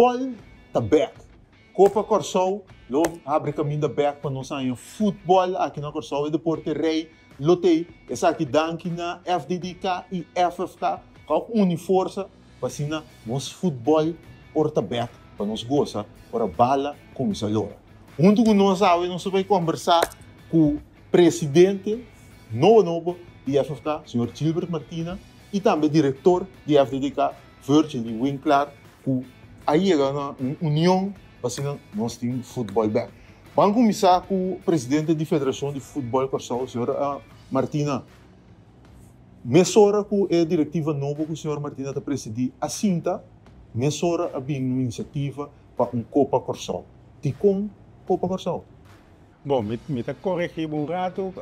Futbòl ta bèk. Kopa Kòrsou lo habri kaminda bèk pa nos haña futbòl aki na Kòrsou. E deporte rei lo t'ei. Esaki danki na FDDK i FFK ku a uni forsa pa asina nos futbòl por ta bèk pa nos gosa ora bala kuminsá lora. Huntu ku nos awe nos ta bai kòmbersá ku presidente nobo nobo di FFK, señor Gilbert Martina, i tambe direktor di FDDK, Virgily Winklaar, ku a yega na un union pa asina nos tin futbòl bèk. Ban kuminsá ku presidente di Federashon di Futbòl Kòrsou, señor Martina. Mesora ku e direktiva nobo ku señor Martina ta presidí a sinta, mesora a bin un inisiativa pa un Kopa Kòrsou. Dikon Kopa Kòrsou? Bon, mi ta koregí bo un ratu,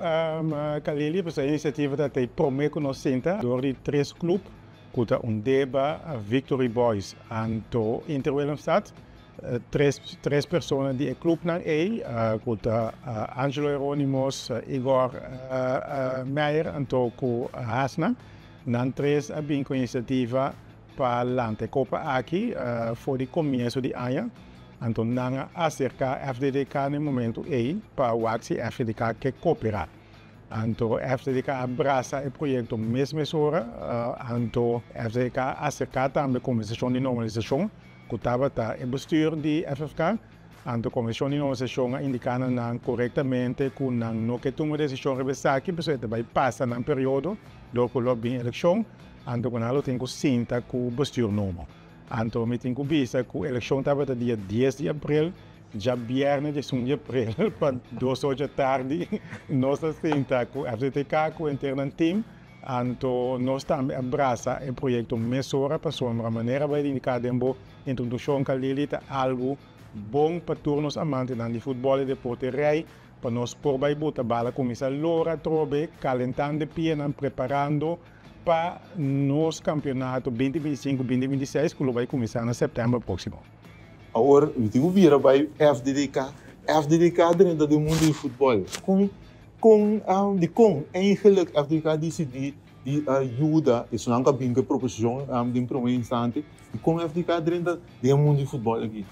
Kalili, pasobra e inisiativa ta ta e promé ku nos sinta dor di tres klup ku ta Undeba, Victory Boys anto Inter Willemstad. Tres persona di e klupnan ei ku ta Angelo Heronimos, Igor Meijer anto ku Hasna. Nan tres a bin ku e inisiativa pa lanta e kopa aki for di komienso di aña. Anto nan a aserká FDDK na e momentu ei pa wak si FDDK ke koperá. Anto FDDK a brasa e proyekto mes mesora. Anto FDDK a aserká tambe Komishon di Normalisashon ku tabata e bestuur di FFK. Anto Komishon di Normalisashon a indiká na nan korektamente ku nan no ke tuma desishon riba esaki pasobra e ta bai pasa nan periodo dor ku lo bin elekshon. Anto ku nan lo tin ku sinta ku bestuur nobo. Anto mi tin ku bisa ku elekshon tabata dia dies di aprel, djabièrnè diesun di aprel pa dos or dja tardi nos a sinta ku FDTK ku henter nan tim, anto nos tambe a brasa e proyekto mesora pasobra manera bo a indiká den bo introdukshon Kalili ta algu bon pa tur nos amantenan di futbòl i deporte rei pa nos por bai buta bala kuminsá lora atrobe kalentando e pianan preparando pa nos campeonato 2025, 2026 cu lo bay cuminsa na september proximo. Awor mi tin cu bira bay FDDK. FDDK drenta den mundo di futbol. Con, con, dicon eigenlijk FDDK a dicidi di yuda esunnan cu a bin cu e proposicion den prome instante? Dicon FDDK drenta den e mundo di futbol aki?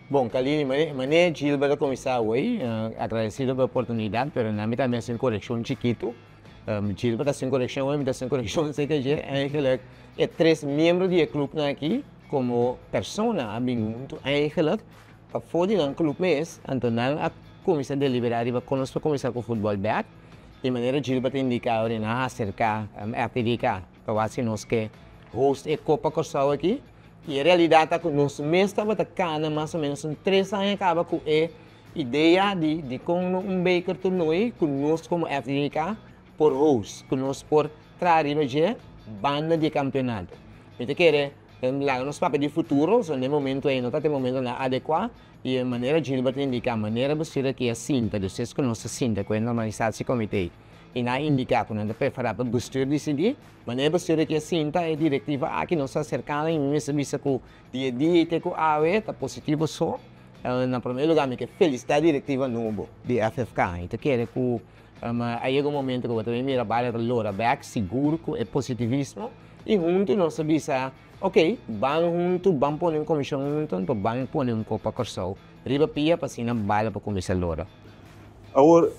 Bon, Kalini, mane Gilbert a cuminsa awey, agradecido pa e oportunidad, pero na mi tambe haci un coreccion chikito. Gilbert ta hasi un korekshon, mi ta hasi un korekshon seka dje. Eigenlijk e tres miembro di e klupnan aki komo persona a bin huntu eigenlijk pafó di nan klup mes, anto nan a kuminsá deliberá riba kon nos por kuminsá ku futbòl bèk. Di manera Gilbert a indiká ora nan a aserká FDK pa wak si nos ke host e Kopa Kòrsou aki. I e realidat ta ku nos mes tabata kana mas o ménos un tres aña kaba ku e Idea di dikon no un beker toernooi ku nos komo FDK por host, ku nos por traha riba dje banda di e kampeonato. Mi ta kere laga nos papia di futuro, so na e momento ei no ta e momentonan adekuá i e manera Gilbert a indiká, manera bestuur aki a sinta, dus es ku nos ta sinta ku e normalisatiekomité i nan a indiká ku nan ta preferá pa bestuur disidí, manera bestuur aki a sinta e direktiva aki nos ta aserká nan i mi mester bisa ku di e dia ei te ku awe ta positivo so. Na promé lugá mi ke felisitá direktiva nobo di FFK. Mi ta kere ku a yega un momento ku bo ta bin mira bala ta lora bèk sigur ku e positivismo i huntu nos ta bisa ok ban huntu ban pone un komishon huntu anto ban pone un Kopa Kòrsou riba pia pa asina bala por kuminsá lora. Awor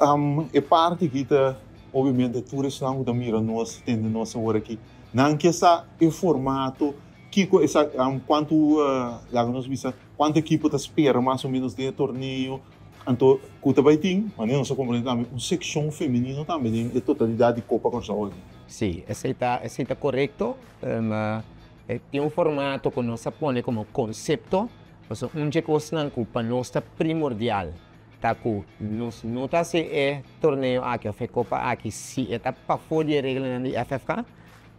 e parti aki ta obviamente tur esnan ku ta mira nos tende nos awor aki nan ke sa e formato kiko esa kuantu laga nos bisa Kuantu ekipo ta spera mas o ménos den e torneo? Anto ku ta bai tin, manera nos a komprendé tambe, un sekshon femenino tambe den e totalidat di Kopa Kòrsou aki. Sí, esei ta esei ta korekto. Tin un formato ku nos a pone komo konsepto, pasobra un dje kosnan ku pa nos ta primordial ta ku nos no ta hasi e torneo aki òf e kopa aki si e ta pafó di e reglanan di FFK.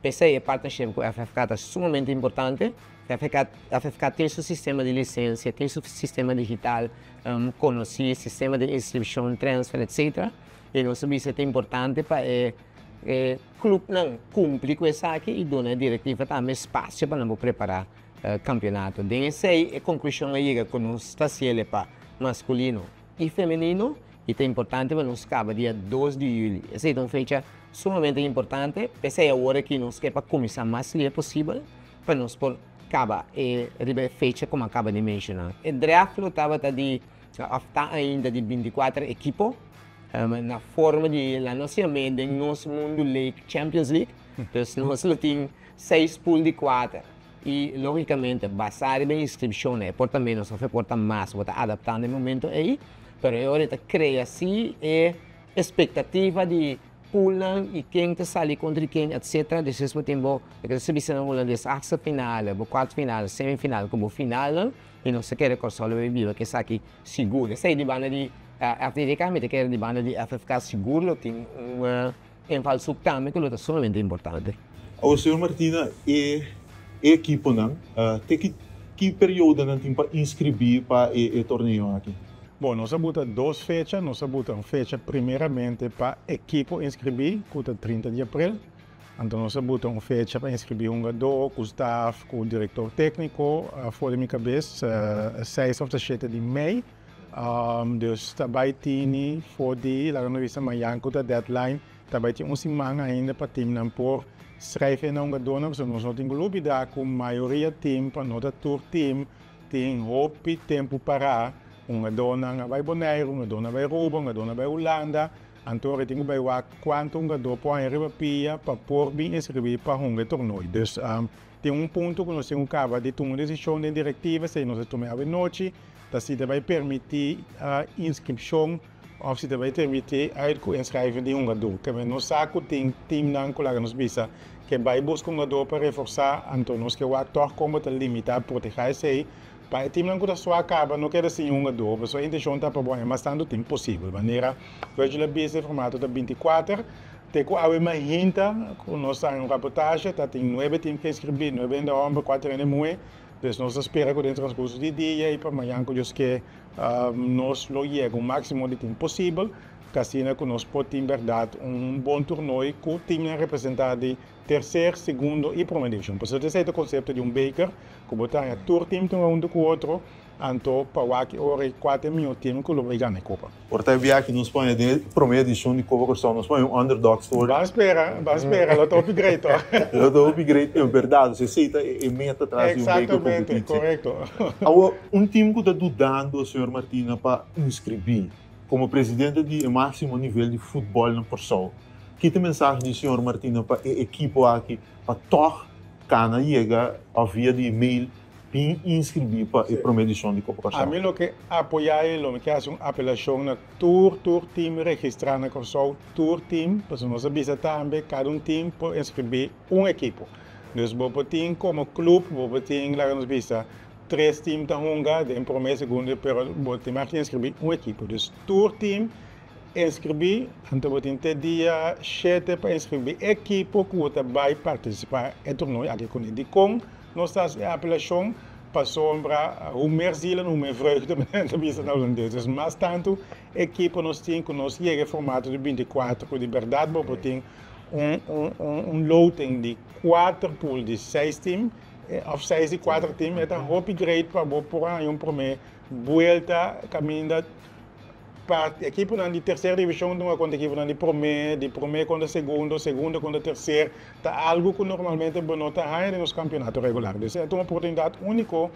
P'esei e partnership ku FFK ta sumamente importante. FFK, FFK tin su sistema di lisensia, tin su sistema digital konosí, sistema di inskripshon, transfer, etcetera. I nos a bisa ta importante pa e e klupnan kumpli ku esaki i duna e direktiva tambe spasio pa nan por prepará kampionato. Den esei e konklushon a yega ku nos ta hasiel pa maskulino i femenino i ta importante pa nos kaba dia dos di yüli. Esei ta un fecha sumamente importante, p'esei awor aki nos ke pa kuminsá mas lia posibel. Pa nos por Kaba e riba e fecha ku mi a kaba di menshoná. E draft lo tabata di òf ta ainda di 24 ekipo na forma di la nos yam'é den nos mundu league Champions League. Dus nos lo tin seis pool di kuater i lógikamente basá riba e inskripshonnan e por ta ménos òf e por ta mas, bo ta adaptá na e momento ei, pero e ora e ta krea sí e espektativa di poolnan y ken ta sali contra di ken etc. Despues bo tin bo loke ta bisa na hulandes achtste finale, bo kwart finale, semi final cu bo finalnan y nos ta kere Corsou lo bay biba cu esaki sigur. Esey di banda di FDDK, mi ta kere di banda di FFK sigur lo tin un invalshoek tambe cu lo ta sumamente importante. Awor señor Martina e ekiponan te ki ki periodo nan tin pa inscribi pa e torneo aki? Bon, nos a buta dos fecha. Nos a buta un fecha primeramente pa ekipo inskribí, ku ta 30 di aprel. Anto nos a buta un fecha pa inskribí hungadó, ku staf, ku direktor tékniko, for di mi kabes, 6 òf ta 7 di mei. Dus ta bai tini for di, laga nos bisa mañan ku ta deadline, ta bai tin un siman ainda pa timnan por schrijf in na hungadónan, pasobra nos no tin ku lubidá ku mayoria tim, pa no ta tur tim, Tin hopi tempu pará, hungadónan a bai Boneiru, hungadónan a bai Aruba, hungadónan a bai Hulanda. Anto ora tin ku bai wak kuantu hungadó por haña riba pia pa por bin inskribí pa hunga e tornoi. Dus tin un punto ku nos tin ku kaba di tuma un desishon den direktiva, esei nos a tuma e awenochi, ta si ta bai permití inskripshon òf si ta bai permití uit ku inschrijving di hungadó. Keme nos sa ku tin timnan ku laga nos bisa ke bai buska hungadó pa reforsá, anto nos ke wak tòg kon bo ta limitá, protehá esei pa e timnan ku ta suak kaba no keda sin hungadó, pasobra e intenshon ta pa bo haña mas tantu tim posibel. Manera Virgil a bisa e formato ta 24, te ku awe mainta ku nos ta haña un raportahe ta tin nuebe tim ke inskribí, nuebe hende hòmber, kuater hende muhé, dus nos ta spera ku den transkurso di dia i pa mañan ku Dios ke Nos lo yega un máksimo di tim posibel, k'asina ku nos por tin bèrdat un bon turnoi ku timnan representá di terser, segundo i promé divishon. Pasobra esei ta konsepto di un beker, ku bo ta haña tur tim ta hunga huntu ku otro, anto pa wak e ora ei kua ta e mihó tim ku lo bai gana e kopa. Por ta e biaha nos pone den e promé edishon di Kopa Kòrsou, nos pone un underdog story. Ban spera, ban spera, lo ta hopi great hoor. Lo ta hopi great, en berdad. Dus esei ta e meta tras di un beker Exactamente, kompetitio. korekto. Awor, un tim ku ta dudando, señor Martina, pa inskribí komo presidente di e máksimo nivel di futbòl na Kòrsou, ki ta e mensahe di señor Martina pa e ekipo aki pa tòg kana yega òf via di email Bin inskribí pa e promé edishon di Kopa Kòrsou. Ami lo ke apoyá i lo mi ke hasi un apelashon na tur tur tim registrá na Kòrsou, tur tim, pasobra nos a bisa tambe kada un tim por inskribí un ekipo. Dus bo por tin komo klup, bo por tin laga nos bisa tres tim ta hunga den promé, segundo, pero bo tin mag inskribí un ekipo. Dus tur tim inskribí, anto bo tin te dia 7 pa inskribí ekipo ku bo ta bai partisipá e torneo aki kuné. Dikon? Nos ta hasi e apelashon pasobra hoe meer zielen, hoe meer vreugde, men ta bisa na hulandes. Dus mas tantu ekipo nos tin ku nos yega e formato di 24 ku di bèrdat bo por tin un un loting di kuater pool di seis tim òf seis di kuater tim e ta hopi great pa bo por haña un promé buelta kaminda Pa ekiponan di tercer division dunga kontra ekiponan di promé, di promé kontra segundo, segundo kontra tercer, ta algu ku normalmente bo no ta haña den nos kampionato regular. Dus e ta un oportunidat úniko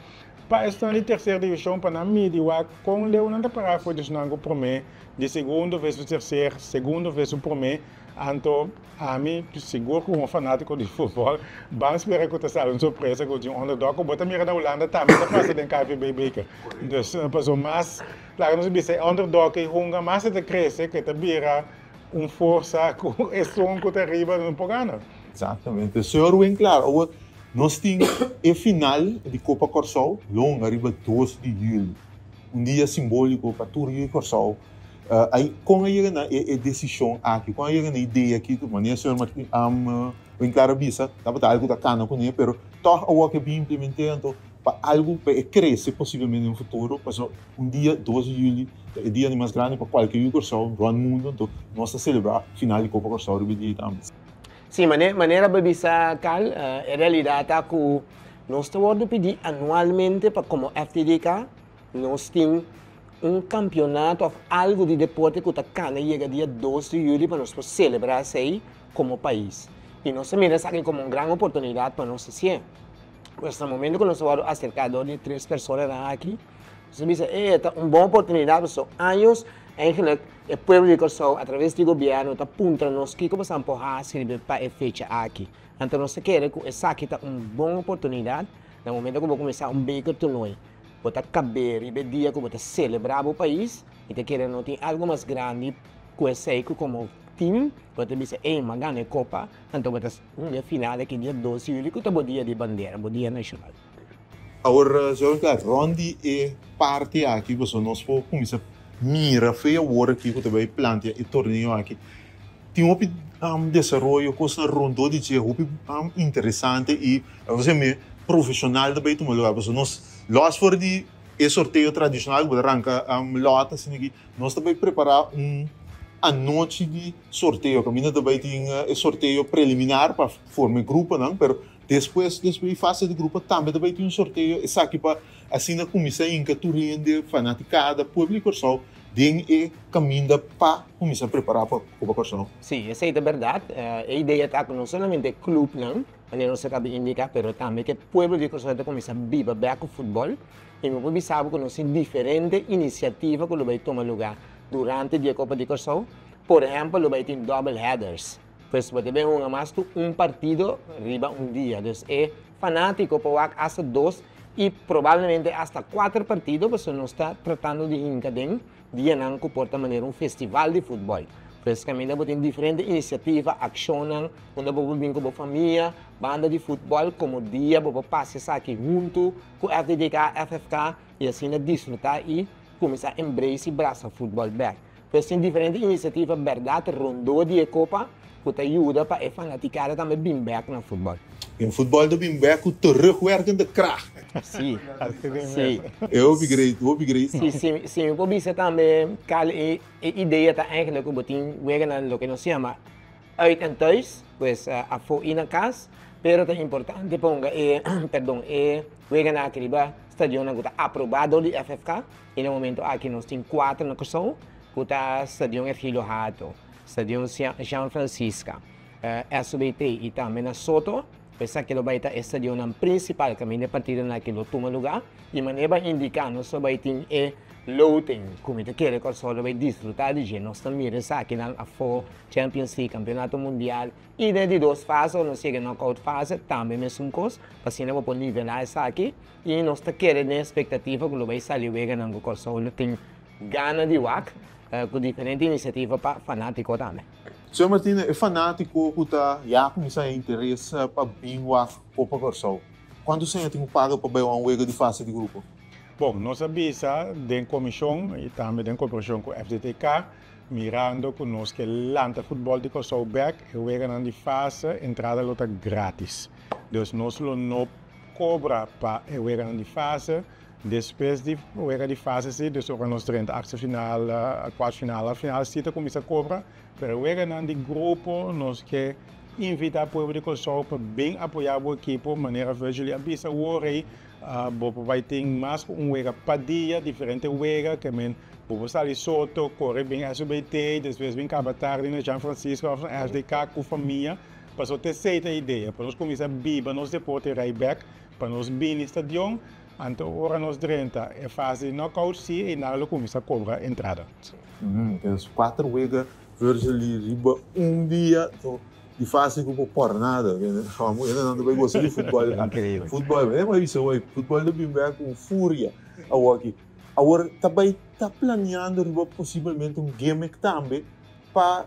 pa esnan di tercer division pa nan midi wak kon leu nan ta pará for di esnan ku promé, di segundo versus tercer, segundo versus promé. Anto ami sigur ku un fanátiko di futbòl ban spera ku ta sali un sorpresa ku tin un underdog ku bo ta mira na Hulanda tambe ta pasa den KNVB beker. Dus pasobra mas laga nos bisa e underdog ei hunga mas e ta krese ku e ta bira un forsa ku esun ku ta riba no por gana. Exactamente. Señor Winklaar, awor nos tin e final di Kopa Kòrsou longa riba 2 di juli. Un dia simbóliko pa tur yu di Kòrsou. Ai kon a yega na e desishon aki? Kon a yega na e idea aki? Manera señor Martin Winklaar a bisa, tabata algu ta kana kuné, pero tòg awor ke bin implement'é anto pa algu pa e krese posiblemente den futuro, pasobra un dia 2 di juli ta e dia di mas grandi pa kualke yu Kòrsou rònt mundu, anto nos ta selebrá final di Kopa Kòrsou riba e dia ei tambe. Sí, manera bo bisa Carl, e realidat ta ku nos ta wòrdu pidí anualmente pa komo FTDK nos tin un kampionato òf algu di deporte ku ta kana yega dia 2 di juli pa nos por selebrá esei komo pais. I nos ta mira esaki komo un gran oportunidat pa nos hasié. Pues na momento ku nos a wòrdu aserká dor di e tres personanan aki, nos a bisa, e ta un bon oportunidat pasobra años eigenlijk e pueblo di Kòrsou atraves di gobièrnu ta puntra nos kiko boso por hasi riba pa e fecha aki. Anto nos ta kere ku esaki ta un bon oportunidat na momento ku bo kuminsá un beker toernooi, bo ta kab'é riba e dia ku bo ta selebrá bo pais i ta kere no tin algu mas grandi ku esei ku komo team bo ta bisa, ey, m'a gana e kopa. Anto bo ta hunga e final aki dia 2 di juli ku ta bo dia di bandera, bo dia nashonal. Awor, señor Clark, rond di e parti aki pasobra nos por kuminsá mira fe awor aki ku ta bai plantia e torneo aki. Tin hopi desaroyo, kosnan rondó di dje hopi interesante i profeshonal ta bai tuma lugar. Pasobra nos lòs for di e sorteo tradishonal ku bo ta ranka lòt asina aki, nos ta bai prepará un anochi di sorteo kaminda ta bai tin e sorteo preliminar pa forma e gruponan, pero despues despues di fase di grupo tambe ta bai tin un sorteo esaki pa asina kuminsá hinka tur hende fanatikada pueblo di Kòrsou den e kaminda pa kuminsá prepará pa Kopa Kòrsou. Sí, esei ta bèrdat. E idea ta ku no solamente e klupnan, manera nos a kaba di indiká, pero tambe ku e pueblo di Kòrsou ta kuminsá biba bèk ku futbòl. I mi por bisa bo ku nos tin diferente inisiativa ku lo bai tuma lugá durante di e Kopa di Kòrsou. Por ehèmpel, lo bai tin double headers. Pues bo ta bai hunga mas ku un partido riba un dia. Dus e fanátiko por wak asta dos i probablemente asta kuater partido pasobra nos ta tratando di hinka den dianan ku por ta manera un festival di futbòl. Pues kaminda bo tin diferente inisiativa, akshonnan unda bo por bin ku bo famia banda di futbòl komo dia bo por pasa esaki huntu ku FDDK, FFK i asina disfrutá i kuminsá embrace i brasa futbòl bèk. Pues tin diferente inisiativa bèrdat rondó di e kopa ku ta yuda pa e fanatikada tambe bin bèk na futbòl. Den futbòl ta bin bèk ku terugwerkende kracht. Sí, sí. E hopi great, hopi great. Sí, sí, sí mi por bisa tambe Carl e e idea ta eigenlijk ku bo tin weganan loke nos yama uit en thuis, pues afó i na kas, pero ta importante pa hunga e perdon e weganan aki riba stadionnan ku ta aprobá dor di FFK. I na momento aki nos tin kuater na Kòrsou ku ta Stadion Ergilio Hato, Stadion Jean Francisca, SBT i tambe na Soto. Esaki lo bai ta e stadionnan prinsipal kaminda e partidonan aki lo tuma lugá. Di manera bai indiká nos lo bai tin e loting ku mi ta kere Kòrsou lo bai disfrutá di dje. Nos ta mira esakinan afó, Champions League, Kampeonato Mundial i den di dos fase ora nos yega knockout fase tambe mesun kos pa asina bo por nivelá esaki. I nos ta kere den espektativa ku lo bai sali weganan ku Kòrsou lo tin gana di wak ku diferente inisiativa pa fanátiko tambe. Señor Martina, e fanátiko ku ta ya kuminsá e interes pa bin wak Kopa Kòrsou, kuantu señor tin ku paga pa bai wak un wega di fase di grupo? Bon, nos a bisa den komishon i tambe den koperashon ku FDTK, mirando ku nos ke lanta futbòl di Kòrsou bèk, e weganan di fase entrada lo ta grátis. Dus nos lo no Cobra pa e weganan di fase. Despues di wega di fase si, dus ora nos drenta achtste final, kwart final, final si ta kuminsa cobra. Pero e weganan di grupo nos ke invita pueblo di Kòrsou pa bin apoya bo ekipo. Manera Virgily a bisa awor ei, bo por bai tin mas ku un wega pa dia, diferente wega ke men bo por sali Soto, kore bin SUBT, despues bin kaba tardi na Jean Francisco of na SDK ku famia. Pasobra ta esei ta e idea, pa nos kuminsá biba nos deporte right bek, pa nos bini stadion, anto ora nos drenta e fase di knockout si einan lo kuminsá kobra entrada. Entonces kuater wega Virgil riba un dia di fase ku bo por nada. Nan ta bai gosa di futbòl. Increíble. Futbòl, e bai bisa wei, futbòl ta bin bek ku furia awoki. Awor ta bai ta planeando riba posiblemente un gimmick tambe pa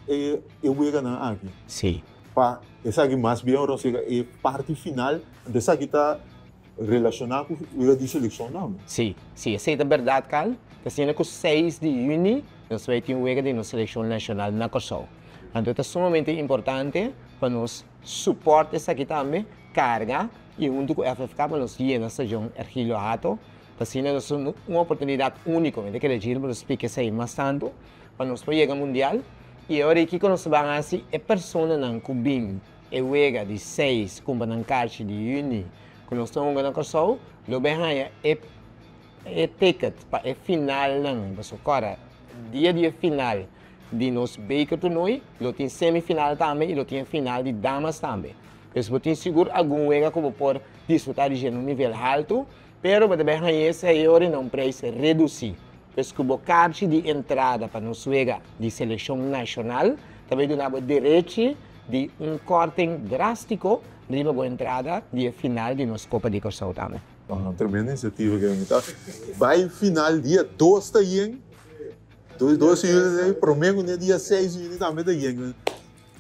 e e weganan aki. Sí. Pa esaki mas bien ora nos yega e parti final, anto esaki ta relashoná ku wega di selekshon tambe. Sí, sí, esei ta bèrdat Carl. Ta asina ku seis di yüni nos bai tin wega di nos selekshon nashonal na Kòrsou. Anto ta sumamente importante pa nos supòrt esaki tambe, karga i huntu ku FFK pa nos yena stadion Ergilio Hato. Ta asina nos un oportunidat úniko, mi ta kere Gilbert lo splika esei mas tantu. Pa nos por yega mundial y e ora kiko nos ta ban haci e personanan cu bin e wega di seis cumpra nan carchi di juni cu nos ta hunga na Corsou lo bay haya e e ticket pa e finalnan pasobra cora dia di e final di nos beker toernooi lo tin semifinal tambe y lo tin e final di damas tambe pues bo tin sigur algun wega cu bo por. disfrutá di dje na un nivel haltu, pero bo ta bai haña esei ora na un preis redusí. Pues ku bo karchi di entrada pa nos wega di selekshon nashonal ta bai duna bo derechi di un kòrting drástiko riba bo entrada di e final di nos Kopa di Kòrsou tambe. Un tremendo inisiativa ke mi ta bai final dia dos ta yen, dos di yuli prome ku dia seis di yuli tambe ta yen.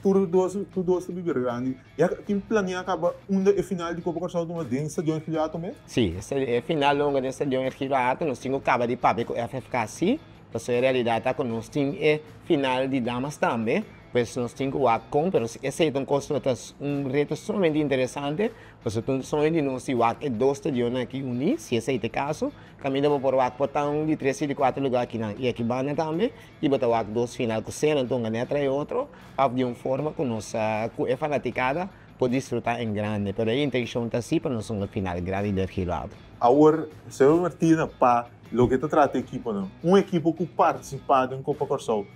Tur dos tur dos ta bibi grandi. Ya tin planea kaba unda e final di Kopa Kòrsou tuma den Stadion Ergilio Hato mes? Sí, e final longa den Stadion Ergilio Hato. Nos tin ku kaba di papia ku FFK sí, pasobra e realidat ta ku nos tin e final di damas tambe, pues nos tin ku wak kon, pero esei ta un kos ku ta un reto sumamente interesante, pasobra ta un soño di nos di wak e dos stadionnan aki uní, si esei ta e kaso, kaminda bo por wak por ta un di tres i di kuater lugá akinan i aki banda tambe. I bo ta wak dos final ku sena anto un gané trae otro òf di un forma ku nos ku e fanatikada por disfrutá en grande. Pero e intenshon ta si pa nos hunga final grandi den Giro Alto. Awor, señor Martina, pa loke ta trata ekiponan, un ekipo ku partisipá den Kopa Kòrsou,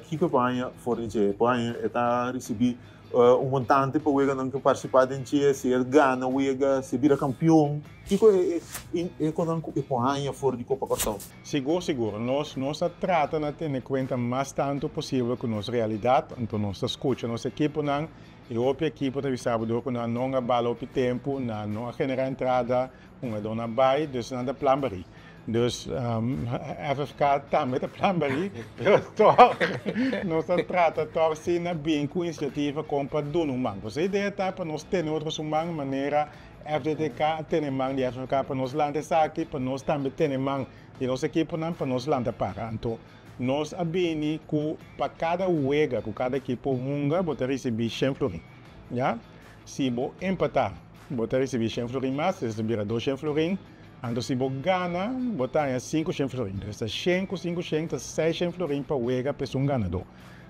kiko e por haña for di dje? E por haña, e ta risibí Un montante pa weganan ku partisipá den dje, si e gana wega, si e bira kampion. Kiko e e konan ku e por haña for di Kopa Kòrsou? Sigur, sigur. Nos nos a trata na tene kuenta mas tantu posibel ku nos realidat, anto nos ta skucha nos ekiponan i hopi ekipo ta bisa bo dor ku nan no a bala hopi tempu, nan no a generá entrada, hungadónan a bai, dus nan ta plan barí. Dus FFK tambe ta plan barí, pero tòg nos ta trata tòg si na bin ku inisiativa kon pa duna un man. Pues e idea ta pa nos tene otro su man manera FDTK a tene man di FFK pa nos lanta esaki, pa nos tambe tene man di nos ekiponan pa nos lanta para. Anto nos a bini ku pa kada wega ku kada ekipo hunga bo ta risibí shen florin, ya. Si bo empatá bo ta risibí shen florin mas, esei ta bira dos shen florin. Anto si bo gana, bo ta haña sinku shen florin. Entonces ta shen ku sinku shen ta seis shen florin pa wega pa esun ganadó.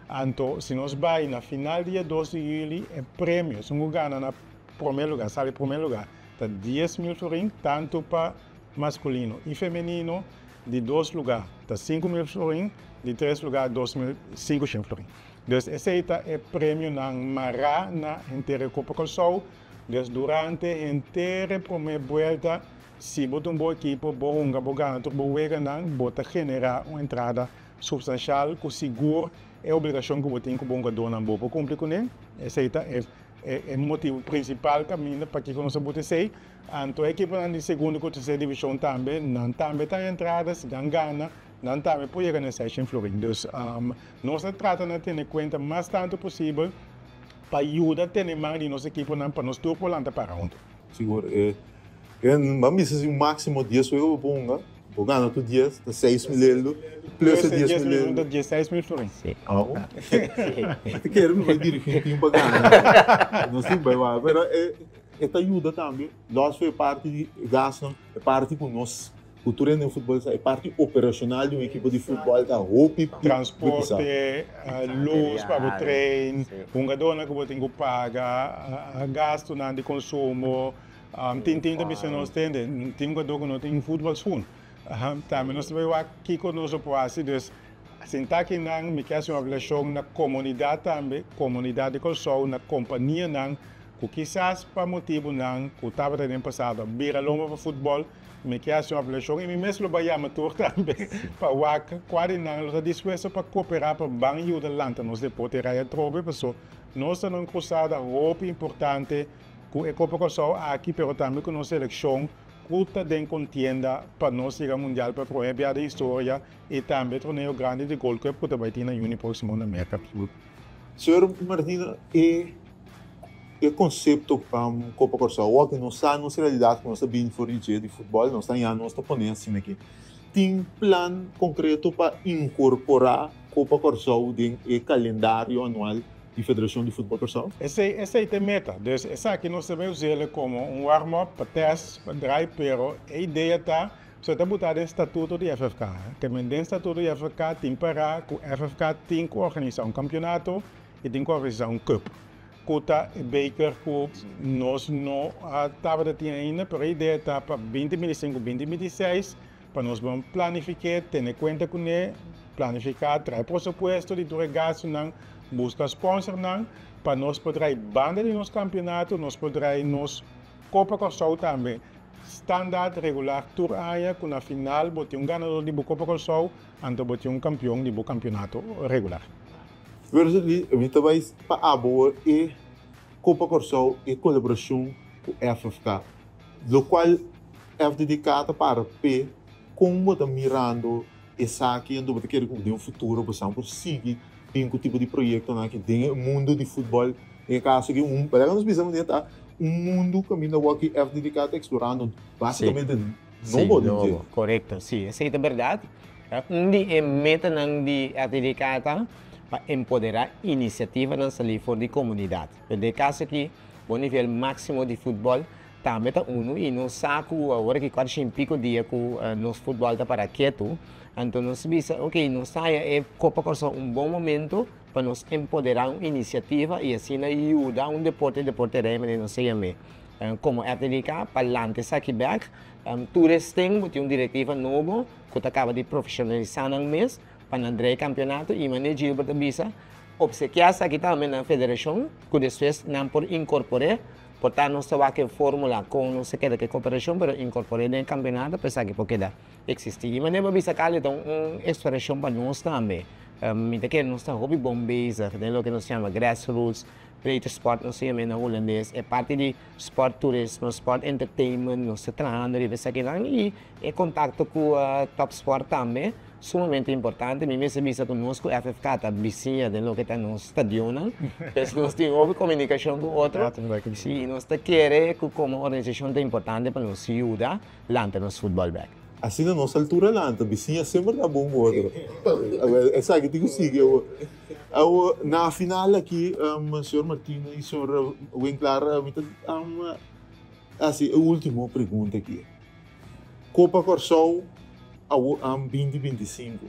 Anto si nos bai na final dia dos di yuli e premio, esun ku gana na promé lugá, sali promé lugá, ta 10,000 florin tantu pa maskulino i femenino, di dos lugá ta 5000 florin, di tres lugá 2500 florin. Dus esei ta e premionan mará na henter e Kopa Kòrsou. Dus durante henter e promé buelta, si bo ta un bon ekipo, bo hunga, bo gana tur bo weganan, bo ta generá un entrada supstanshal ku sigur e obligashon ku bo tin ku bo hungadónan bo por kumpli kuné. Esei ta e e motibu prinsipal kaminda pakiko nos a buta esei. Anto e ekiponan di segundo ku terser divishon tambe, nan tambe ta entrada, si nan gana, nan tambe por yega na e seishen florin. Dus nos ta trata na tene kuenta mas tantu posibel pa yuda tene man di nos ekiponan pa nos tur por lanta para huntu. Sigur, e ban bisa si un máksimo dies wega bo por hunga, bo gana tur dies, ta seis mil eldo, plus e dies mil eldo. Ta diesseis mil florin. Si. Mi ta kere mi bai dirigí un tim pa gana. Nos tin bai wak, pero e ta yuda tambe, lòs for e parti di gasnan, e parti ku nos Ku tur hende den futbol sa e parti operashonal di un ekipo di futbol ta hopi pisa. Transporte, lus pa bo train, hungadónan ku bo tin ku paga, gastunan di konsumo. Tin tin ta bisa nos tende, tin hungadó ku no tin futbol schoen. Tambe nos ta bai wak kiko nos lo por hasi. Dus sinta akinan mi ke hasi un apelashon na komunidat tambe, komunidat di Kòrsou, na kompanianan ku kisas pa motibunan ku tabata den pasado a bira lomba pa futbol. Mi ke hasi un apelashon i mi mes lo bai yama tur tambe pa wak kua di nan lo ta dispuesto pa koperá pa ban yuda lanta nos deporte rei atrobe paso nos ta na un krusada hopi importante ku e Kopa Kòrsou aki pero tambe ku nos selekshon ku ta den kontienda pa nos yega mundial pa promé bia den historia i tambe torneo grandi di Gold Cup ku ta bai tin na yüni próksimo na Merka. Señor Martina e E konsepto Kopa Kòrsou awor ku nos sa nos realidat ku nos ta bini for di dje di futbòl, nos ta haña nos ta pone asina aki. Tin plan konkreto pa inkorporá Kopa Kòrsou den e kalendario anual di Federashon di Futbòl Kòrsou? Esei esei ta e meta. Dus esaki nos ta bai us'el komo un warm up pa tèst, pa drai, pero e idea ta so ta butá den statuto di FFK. Ke men den statuto di FFK tin pará ku FFK tin ku organisá un kampionato i tin ku organisá un cup. Ku ta e beker ku nos no a tabata tin ainda, pero e idea ta pa 2025, 2026 pa nos bon planifiké, tene kuenta kuné, planifiká, trae presupuesto di tur e gastunan, buska sponsornan pa nos por drai banda di nos kampionato, nos por drai nos. Kopa Kòrsou tambe standaard regular tur aña ku na final bo tin un ganadó di bo Kopa Kòrsou anto bo tin un kampion di bo kampionato regular. Vergely, mi ta bai pa abo e Kopa Kòrsou e kolaborashon ku FFK, lokual FDDK ta para p'e, kon bo ta mirando esaki anto bo ta kere ku den futuro bo san por sigui bin ku tipo di proyektonan aki den e mundu di futbòl, den e kaso aki un laga nos bisa manera ta un mundu kaminda awor ki FDDK ta eksplorando basikamente nobo den dje. Korekto, si, esei ta bèrdat. Un di e metanan di FDDK ta pa empoderá inisiativanan salí for di komunidat. Pero den e kaso aki bo nivel máksimo di futbòl tambe ta unu i nos sa ku awor aki kuater shen piko dia ku nos futbòl ta para ketu, anto nos bisa ok nos ta haya e Kopa Kòrsou un bon momento pa nos empoderá un inisiativa i asina yuda un deporte, deporte rei manera nos ta yam'é komo FDDK pa lanta esaki bèk. Tur esten bo tin un direktiva nobo ku ta kaba di profeshonalisá nan mes pa nan drei kampionato i manera Gilbert a bisa Obsekiá esaki tambe na federashon ku despues nan por inkorpor'é. Por ta nos ta wak e fórmula kon nos ta keda ku e koperashon, pero inkorpor'é den e kampionato pa esaki por keda eksistí. I manera bo bisa Carly ta un eksplorashon pa nos tambe. Mi ta kere nos ta hopi bon bezig den loke nos yama grassroots, breedte sport nos ta yam'é na hulandes, e parti di sport turismo, sport entertainment, nos ta trahando riba esakinan i e kontakto ku topsport tambe. Sumamente importante, mi mester bisa ku nos ku FFK ta bisiña den loke ta nos stadionnan, pues nos tin hopi komunikashon ku otro, sí, i nos ta kere ku komo organisashon ta importante pa nos yuda lanta nos futbòl bèk. Asina nos altura lanta, bisiña semper ta bon ku otro. Esaki tin ku sigui awor. Awor, na final aki, señor Martina i señor Winklaar, mi ta hasi e ultimo pregunta aki. Kopa Kòrsou awo am 2025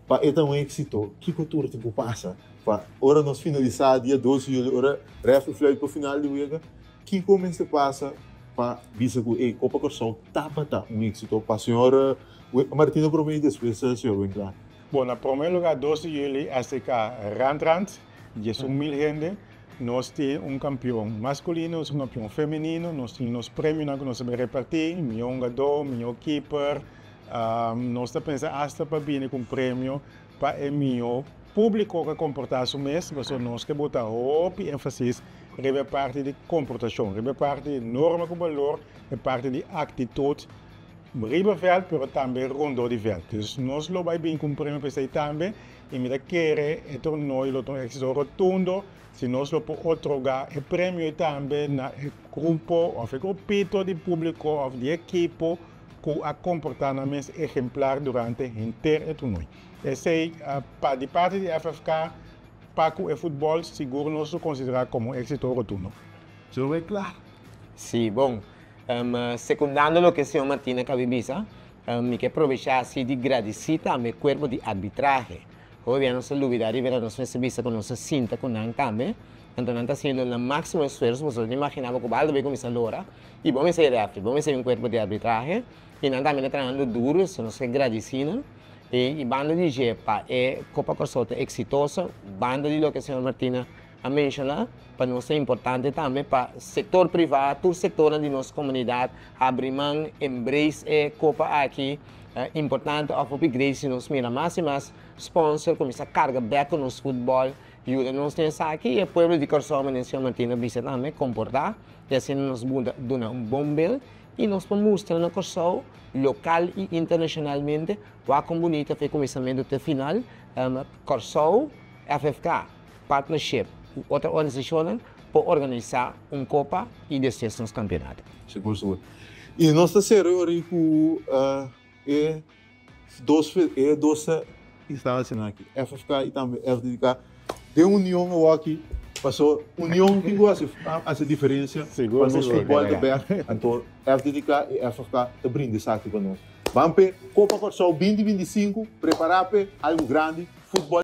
pa e ta un éksito, kiko tur tin ku pasa pa ora nos finalisá dia 2 di juli, ora rèfri fluit pa final di wega, kiko mester pasa pa bisa ku e Kopa Kòrsou tabata un éksito pa señor Martino promé i despues señor Winklaar? Bon, na promé lugá 2 di juli STK rant rant, 11,000 hende. Nos tin un kampion maskulino, nos tin un kampion femenino, nos tin nos premionan ku nos ta bai repartí, mihó hungadó, mihó kiper. Nos ta pensa asta pa bini ku un premio pa e mihó públiko ku a komportá su mes, pasobra nos ke bota hopi énfasis riba e parti di komportashon, riba e parti di norma ku balor, e parti di aktitut riba vèlt pero tambe rondó di vèlt. Dus nos lo bai bini ku un premio pa esei tambe. I mi ta kere e torneo lo ta un éxito rotundo si nos lo por otorgá e premio ei tambe na e grupo òf e grupito di públiko òf di ekipo ku a komportá nan mes ehemplar durante henter e torneo. Esei pa di parti di FFK pa ku e futbòl sigur nos lo konsiderá komo un éxito rotundo. Zo e kla. Sí, bon. Sekundando loke señor Martina a kabi bisa, Mi ke probechá así di gradisí tambe kuerpo di arbitrahe. Hopi bia nos ta lubidá riba nos mester bisa ku nos ta sinta ku nan tambe. Anto nan ta hasiendo nan máksimo esfuerso, pasobra bo ta imaginá bo ku baldo bai kuminsá lora i bo mester e rèfri, bo mester un kuerpo di arbitrahe i nan tambe ta trahando duru, so nos ke gradisí nan. I banda di dje pa e Kopa Kòrsou ta eksitoso, banda di loke señor Martina a menshoná, pa nos ta importante tambe pa sektor privá, tur sektornan di nos komunidat habri man, embrace e kopa aki. Importante òf hopi great si nos mira mas i mas sponsor kuminsá karga bèk ku nos futbòl, yuda nos den esaki i e pueblo di Kòrsou manera señor Martina a bisa tambe komportá i asina nos duna un bon bel i nos por mustra na Kòrsou lokal i internashonalmente wak kon bunita for e kuminsamentu te final Kòrsou FFK. Partnership ku otro organisashonnan por organisá un kopa i despues nos kampionato. Sigur sigur. I nos ta sera ori ku e dos e dos instansianan aki, FFK i tambe FDDK, den union awaki, paso union tin ku hasi hasi diferensia pa nos futbòl ta bèk, anto FDDK i FFK ta brinda esaki pa nos. Ban p'e Kopa Kòrsou 2025, prepará p'e algu grandi, futbòl.